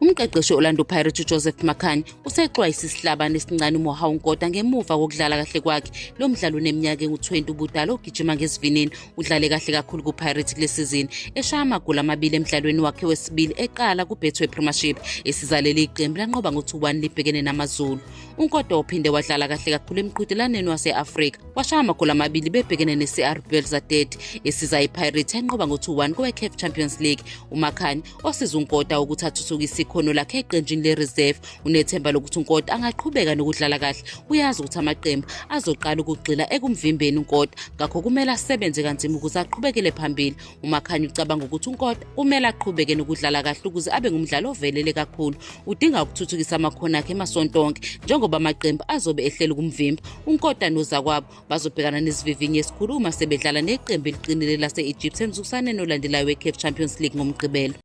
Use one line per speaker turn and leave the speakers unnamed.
Umqeqeshi we-Orlando Pirates uJoseph Makhanya usexwayise isihlabani esincane uMohau Nkota ngemuva kokudlala kahle kwakhe. Lo mdlali uneminyaka engu-20 ubudala ogijima ngesivinini udlale kahle kakhulu kuPirates kule sizini eshaya amagoli amabili emdlalweni wakhe wesibili eqala kuBetway Premiership esiza leli qembu lanqoba ngo-2-1 libhekene naMaZulu. UNkota uphinde wadlala kahle kakhulu emqhudelwaneni wase-Afrika washaya amagoli amabili bebhekene ne-CR Belouizdad esiza iPirates yanqoba ngo-2-1 kowe-CAF Champions League. UMakhanya osiza uNkota ukuthi athuthukise ikhono lakhe eqenjini le-reserve unethemba lokuthi uNkota angaqhubeka nokudlala kahle. Uyazi ukuthi amaqembu azoqala ukugxila ekumvimbeni uNkota, ngakho kumele asebenze kanzima ukuze aqhubekele phambili. UMakhanya ucabanga ukuthi uNkota kumele aqhubeke nokudlala kahle ukuze abe ngumdlali ovelele kakhulu. Udinga ukuthuthukisa amakhono akhe emasonto onke njengoba amaqembu azobe ehlela ukumvimba. UNkota nozakwabo bazobhekana nesivivinyo esikhulu uma sebedlala neqembu eliqinile lase-Egypt emzuliswaneni olandelayo we-CAF Champions League ngoMgqibelo.